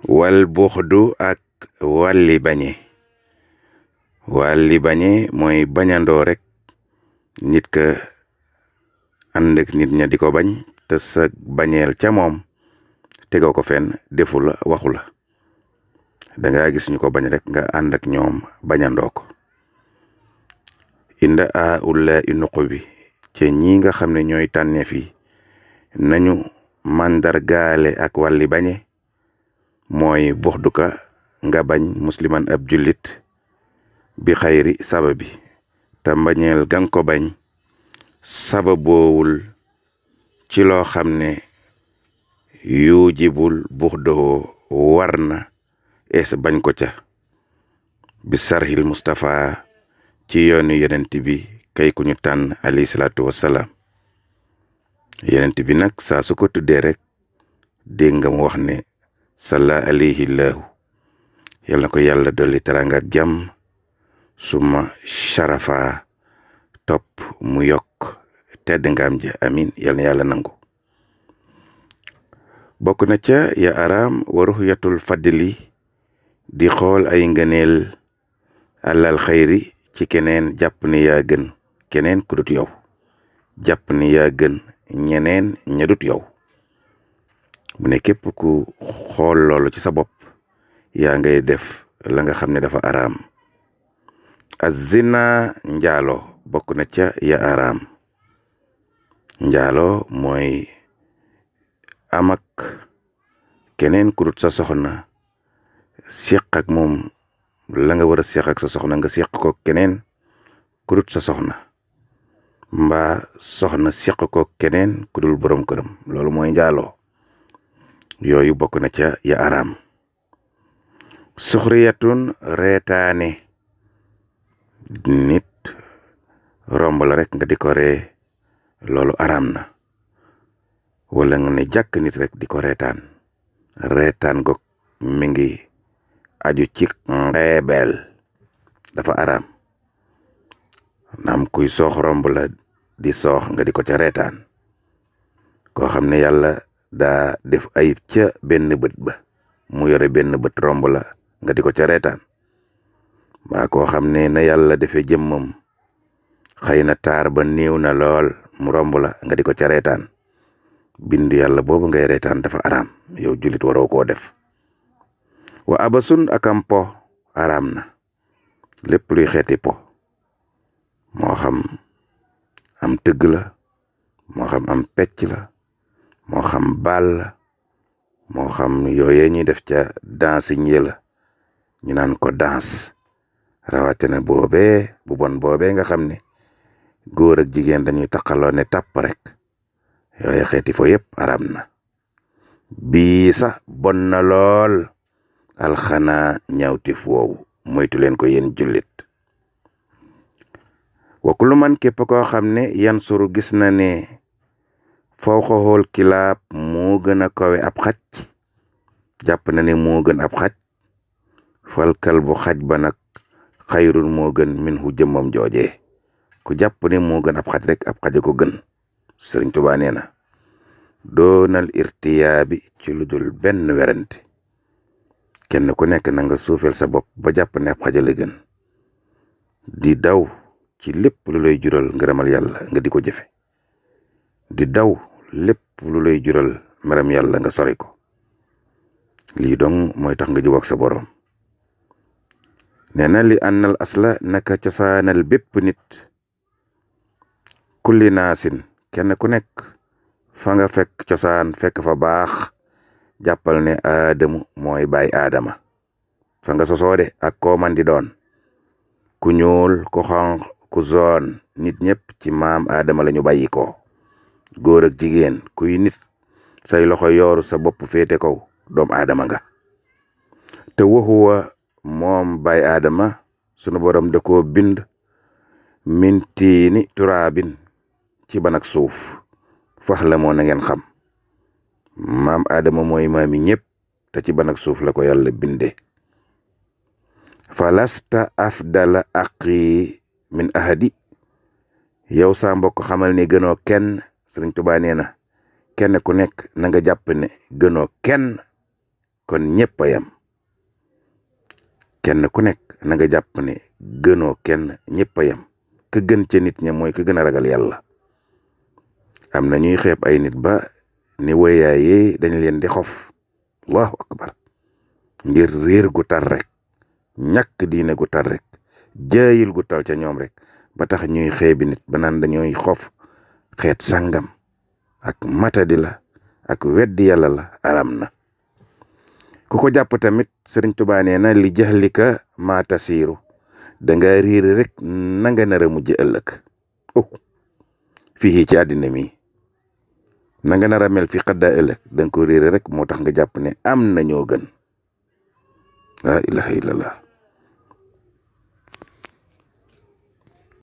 wal buxdu ak wàlli bañe. wàlli bañe mooy bañandoo rek nit ka ànd ak nit ña di ko bañ te sa bañeel ca moom tegoo ko fenn defu la waxu la dangaa gis ñu ko bañ rek nga ànd ak ñoom bañandoo ko. inda a ulla inuqu bi ci ñi nga xam ne ñooy tànneef yi nañu màndargaale ak wàlli bañe mooy buxduka nga bañ musliman ab jullit bi xayri sababi te mbañeel gang ko bañ sababoowul ci loo xam ne yujibul buxdoo war na es bañ ko ca bi sarhil Mustafa ci yoonu yonent bi kay ku ñu tànn alayhi salaatu wassalaam. yonent bi nag saa su ko tuddee rek dégg nga mu wax ne salla alayhi llahu yal na ko yàlla dolli teraanga ak jàmm suma sharafa topp mu yokk tedd ngaam ja amin yal na yàlla nangu. bokk na ca ya araam wa ruhyatul fadli di xool ay ngëneel alal xayri ci keneen jàpp ne yaa gën keneen ku dut yow jàpp ne yaa gën ñeneen ña dut yow. mu ne képp ku xool loolu ci sa bopp yaa ngay def la nga xam ne dafa araam. azina njaalo bokk na ca ya araam. njaalo mooy am ak keneen ku dut sa soxna seq ak moom la nga war a seq ak sa soxna nga seq ko keneen ku dut sa soxna mbaa soxna seq ko keneen ku dul borom këram loolu mooy njaaloo. yooyu bokk na ca ya araam. suxriyatun reetaane nit romb la rek nga di ko ree loolu araam na wala nga ne jàkk nit rek di ko reetaan gog mi ngi aju ci xeebeel dafa araam. naam kuy soox romb la di soox nga di ko ca reetaan koo xam ne yàlla daa def ayib ca benn bët ba mu yore benn bët romb la nga di ko ca reetaan mbaa koo xam ne na yàlla defee jëmmam xëy na taar ba néew na lool mu romb la nga di ko ca reetaan bind yàlla boobu ngay reetaan dafa araam yow jullit waroo koo def. wa abasun akam po araam na lépp luy xeeti po moo xam am tëgg la moo xam am pecc la moo xam baal la moo xam yooyee ñuy def ca danse ñi la ñu naan ko danse rawatina boobee bu bon boobee nga xam ne góor ak jigéen dañuy taqaloo ne tàpp rek yooye xeeti fo yëpp araam na. bii sax bon na lool alxanaa ñaawtif woowu moytu leen ko yéen jullit. wakulu man képp koo xam ne yan suru gis na ne fawqa xool kilaab moo gën a kawe ab xaj jàpp na ne moo gën ab xaj fal kalbu xaj ba nag xayrun moo gën min hu jëmmam joojee ku jàpp ne moo gën ab xaj rek ab xaja ko gën. Sëriñ Tuubaa nee na doonal irtiyaabi ci lu dul benn werante kenn ku nekk na nga suufeel sa bopp ba jàpp ne ab xaja la gën di daw ci lépp lu lay jural ngërëmal yàlla nga di ko jëfe di daw lépp lu lay jural meram yàlla nga sori ko. lii dong mooy tax nga jub ak sa borom. nee na li ànnal asla naka cosaanal bépp nit kulli naasin kenn ku nekk fa nga fekk cosaan fekk fa baax jàppal ne aadamu mooy baay aadama fa nga sosoode ak koo man di doon ku ñuul ku xonq ku zoon nit ñëpp ci maam aadama lañu bàyyi ko góor ak jigéen kuy nit say loxo yooru sa bopp féete kaw doom aadama nga. te waxuwa moom baay aadama sunu borom da koo bind min tiini turaabin ci ban ak suuf fax la moo na ngeen xam maam aadama mooy maami ñëpp te ci ban ak suuf la ko yàlla binde. falasta afdala aqi min ahadi yow saa mbokk xamal ne gënoo kenn. Sëriñ Tuubaa nee na kenn ku nekk na nga jàpp ne gënoo kenn kon ñëpp a yam kenn ku nekk na nga jàpp ne gënoo kenn, ñëpp a yam ka gën ca nit ña mooy ka gën a ragal yàlla. am na ñuy xeeb ay nit ba ni woyaayee dañ leen di xof. allahu akbar ngir réer gu tar rek, ñàkk diine gu tar rek, jaayil gu tal ca ñoom rek ba tax ñuy xeebi nit ba naan dañooy xof xeet sàngam. ak matadi la ak weddi yàlla la, aram na. ku ko jàpp tamit Sëriñ Tuubaa nee na li jaxlika maata siiru, danga riir rek nanga nar a mujj ëllëg. fii ci àddina mi nanga nar a mel fi xaddaa ëllëg danga ko riir rek moo tax nga jàpp ne am na ñoo gën. laa ilaha illallah.